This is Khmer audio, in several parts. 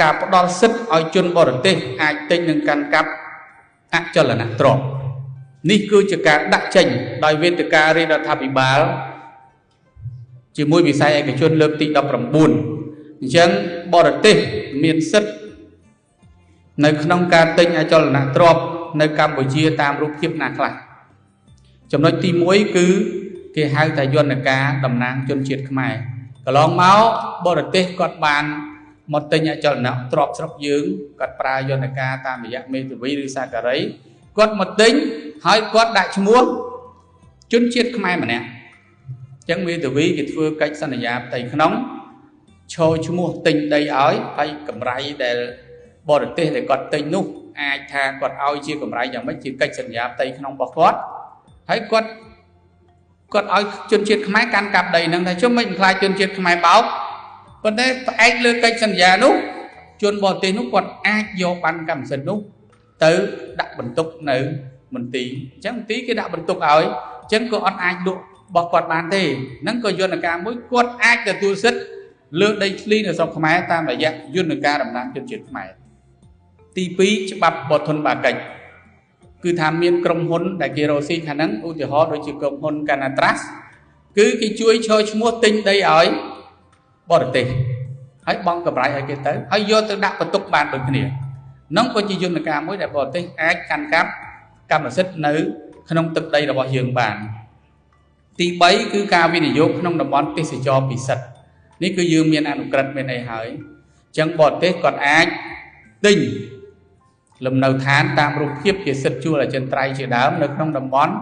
ការផ្ដល់សិទ្ធិឲ្យជនបរទេសអាចទិញនិងកាន់កាប់អចលនទ្រព្យនេះគឺជាការដាក់ចេញដោយវេទិការាជរដ្ឋាភិបាលជាមួយវិស័យឯកជនលើកទី19អញ្ចឹងបរទេសមានសិទ្ធិនៅក្នុងការទិញអចលនទ្រព្យនៅកម្ពុជាតាមរូបភាពណាខ្លះចំណុចទី1គឺគេហៅថាយន្តការតំណាងជនជាតិខ្មែរកន្លងមកបរទេសគាត់បានមកទិញអចលនទ្រព្យស្រុកយើងគាត់ប្រើយន្តការតាមរយៈមេធាវីឬសាការីគាត់មកទិញហើយគាត់ដាក់ឈ្មោះជនជាតិខ្មែរម្នាក់អញ្ចឹងមេធាវីគេធ្វើកិច្ចសន្យាផ្ទៃក្នុងឈរឈ្មោះទិញដីឲ្យហើយកម្រៃដែលបរទេសដែលគាត់ទិញនោះអាចថាគាត់ឲ្យជាកម្រៃយ៉ាងម៉េចជាកិច្ចសន្យាផ្ទៃក្នុងរបស់គាត់ហើយគាត់ឲ្យជនជាតិខ្មែរកាន់កាប់ដីហ្នឹងថាជុំមិនខ្លាចជនជាតិខ្មែរបោកប៉ុន្តែផ្អែកលើកិច្ចសន្យានោះជនបរទេសនោះគាត់អាចយកបានកម្មសិទ្ធិនោះទៅដាក់បន្ទុកនៅមន្ទីរអញ្ចឹងមន្ទីរគេដាក់បន្ទុកឲ្យអញ្ចឹងក៏អត់អាចលក់របស់គាត់បានទេហ្នឹងក៏យន្តការមួយគាត់អាចទទួលសិទ្ធិលើដីធ្លីនៅស្រុកខ្មែរតាមរយៈយន្តការតំណាងជនជាតិខ្មែរទី2ច្បាប់បទធនបាកិច្ចគឺថាមានក្រុមហ៊ុនដែលគេរកស៊ីខាងហ្នឹងឧទាហរណ៍ដូចជាក្រុមហ៊ុនកាណាត្រាស់គឺគេជួយឈរឈ្មោះទិញដីឲ្យបរទេសហើយបង់កម្រៃឲ្យគេទៅហើយយកទៅដាក់បន្ទុកបានដូចគ្នាហ្នឹងក៏ជាយន្តការមួយដែលបរទេសអាចកាន់កាប់កម្មសិទ្ធិនៅក្នុងទឹកដីរបស់យើងបានទី3គឺការវិនិយោគក្នុងតំបន់ទេសចរពិសិដ្ឋនេះគឺយើងមានអនុក្រឹត្យមានអីហើយអញ្ចឹងបរទេសគាត់អាចទិញលំនៅឋានតាមរូបភាពជាសិទ្ធិជួលអចិន្ត្រៃយ៍ជាដើមនៅក្នុងតំបន់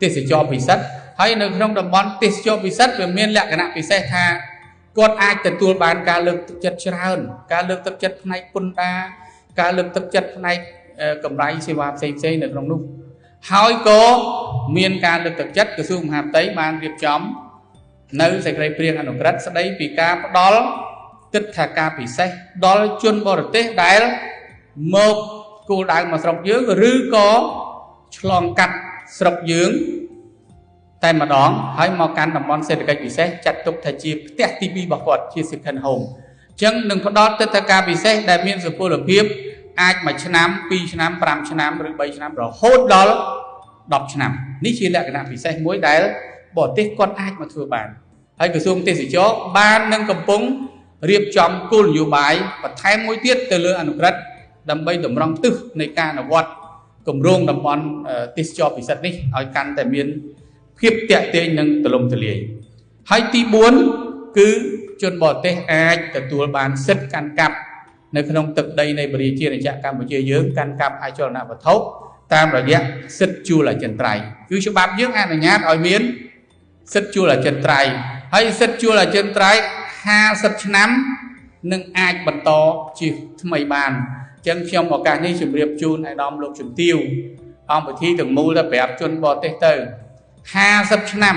ទេសចរពិសិដ្ឋហើយនៅក្នុងតំបន់ទេសចរពិសិដ្ឋវាមានលក្ខណៈពិសេសថាគាត់អាចទទួលបានការលើកទឹកចិត្តច្រើនការលើកទឹកចិត្តផ្នែកពន្ធដារការលើកទឹកចិត្តផ្នែកកម្រៃសេវាផ្សេងៗនៅក្នុងនោះហើយក៏មានការលើកទឹកចិត្តក្រសួងមហាផ្ទៃបានរៀបចំនៅសេចក្តីព្រាងអនុក្រឹត្យស្តីពីការផ្ដល់ទិដ្ឋាការពិសេសដល់ជនបរទេសដែលមកគោលដៅមកស្រុកយើងឬក៏ឆ្លងកាត់ស្រុកយើងតែម្ដងហើយមកកាន់តំបន់សេដ្ឋកិច្ចពិសេសចាត់ទុកថាជាផ្ទះទី2របស់គាត់ជា second home អញ្ចឹងនឹងផ្ដល់ទិដ្ឋាការពិសេសដែលមានសុពលភាពអាច1ឆ្នាំ2ឆ្នាំ5ឆ្នាំឬ3ឆ្នាំរហូតដល់10ឆ្នាំនេះជាលក្ខណៈពិសេសមួយដែលបរទេសគាត់អាចមកធ្វើបានហើយក្រសួងទេសចរបាននឹងកំពុងរៀបចំគោលនយោបាយបន្ថែមមួយទៀតទៅលើអនុក្រឹត្យដើម្បីតម្រង់ទិសនៃការអនុវត្តគម្រោងតំបន់ទេសចរពិសិដ្ឋនេះឲ្យកាន់តែមានភាពទាក់ទាញនិងទូលំទូលាយហើយទី4គឺជនបរទេសអាចទទួលបានសិទ្ធិកាន់កាប់នៅក្នុងទឹកដីនៃប្រជាជាតិកម្ពុជាយើងកាន់កាប់អចលនវត្ថុតាមរយៈសិទ្ធិជួលអចិន្ត្រៃយ៍គឺច្បាប់យើងអនុញ្ញាតឲ្យមានសិទ្ធិជួលអចិន្ត្រៃយ៍ហើយសិទ្ធិជួលអចិន្ត្រៃយ៍50ឆ្នាំនឹងអាចបន្តជាថ្មីបានអញ្ចឹងខ្ញុំឱកាសនេះជម្រាបជូនអាយដាមលោកជំទាវអង្គពិធីទាំងមូលទៅប្រាប់ជនបរទេសទៅ50ឆ្នាំ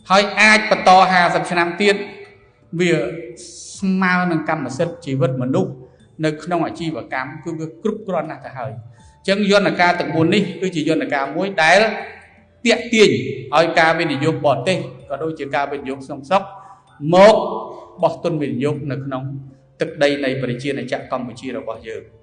ហើយអាចបន្ត50ឆ្នាំទៀតវាស្មើនឹងកម្មសិទ្ធិជីវិតមនុស្សនៅក្នុងអាជីវកម្មគឺវាគ្រប់គ្រាន់ណាស់ទៅហើយអញ្ចឹងយន្តការទាំង4នេះគឺជាយន្តការមួយដែលទាក់ទាញឲ្យការវិនិយោគបរទេសក៏ដូចជាការវិនិយោគក្នុងស្រុកមកបោះទុនវិនិយោគនៅក្នុងទឹកដីនៃប្រជាណាចក្រកម្ពុជារបស់យើង។